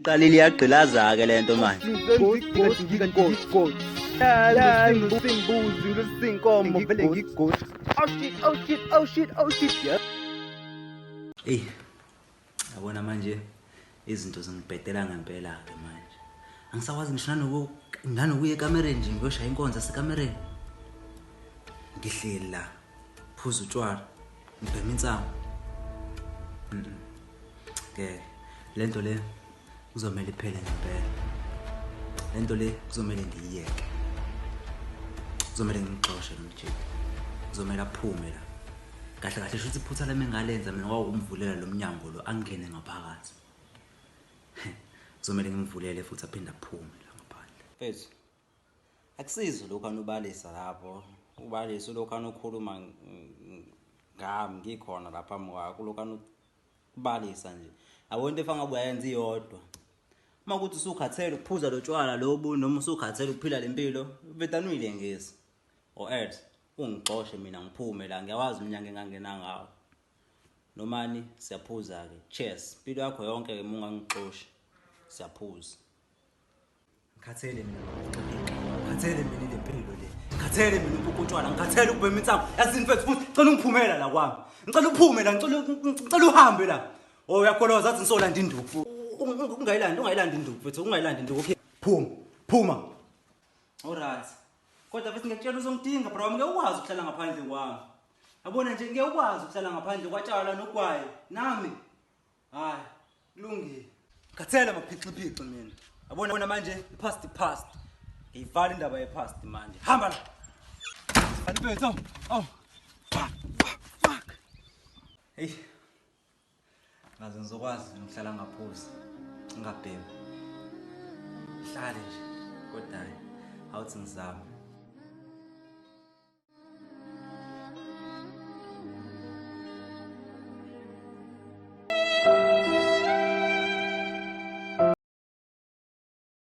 Iqalile iyagqilaza-ke le nto manje. Eyi, yabona manje izinto zingibhedela ngempela-ke manje. Angisakwazi ngisho nanokuya ekamereni nje ngiyoshaya inkonzo yasekamereni. Ngihleli la, phuza utshwala, ngibhema insangu. Ngeke. Le nto le kuzomele iphele ngempela. Le nto le kuzomele ngiyiyeke. Kuzomele ngimxoshe lo mjita. Kuzomele aphume la. Kahle kahle shuthi iphutha lami engalenza mina kwakumvulela lo mnyango lo angene ngaphakathi. Kuzomele ngimvulele futhi aphinde aphume la ngaphandle. Mfethu, akusizi lokhu anubalisa lapho. Ubalisa lokhu anukhuluma ngami ngikhona lapha phambi kwakho lokhu anubalisa nje. Yabo into efana ngabe uyayenza iyodwa. Uma kuthi usukhathele ukuphuza lo tshwala lobu noma usukhathele ukuphila le mpilo, vedane uyilengise. Or else ungixoshe mina ngiphume la, ngiyawazi umnyango engangena ngawo. Nomani siyaphuza-ke. Cheers. Impilo yakho yonke-ke uma ungangixoshi. Siyaphuza. Ngikhathele mina ngikhathele mina ile mpilo le. Ngikhathele mina ukukutshwala, ngikhathele ukubhema insangu. Yazini mfethu futhi ngicela ungiphumela la kwami. Ngicela uphume la, ngicela uhambe la. Oh uyakholoza athi ngisolanda induku. Ungayilandi, ungayilandi induku mfethu, ungayilandi induku. Okay. Phuma. Phuma. Alright. Kodwa futhi ngiyakutshela uzongidinga bro, ngeke ukwazi ukuhlala ngaphandle kwami. Yabona nje ngeke ukwazi ukuhlala ngaphandle kwatshala nogwayi nami. Hayi, kulungile. Ngikhathele amaphixiphixi mina. Yabona manje i-past past. Ngiyivala indaba ye-past manje. Hamba la. Mfethu, oh. Fuck, fuck, fuck. Hey. Ngaze ngizokwazi ukuhlala ngaphuzi. Ngingabhemi. Ngihlale nje. Kodwa hayi, awuthi ngizame.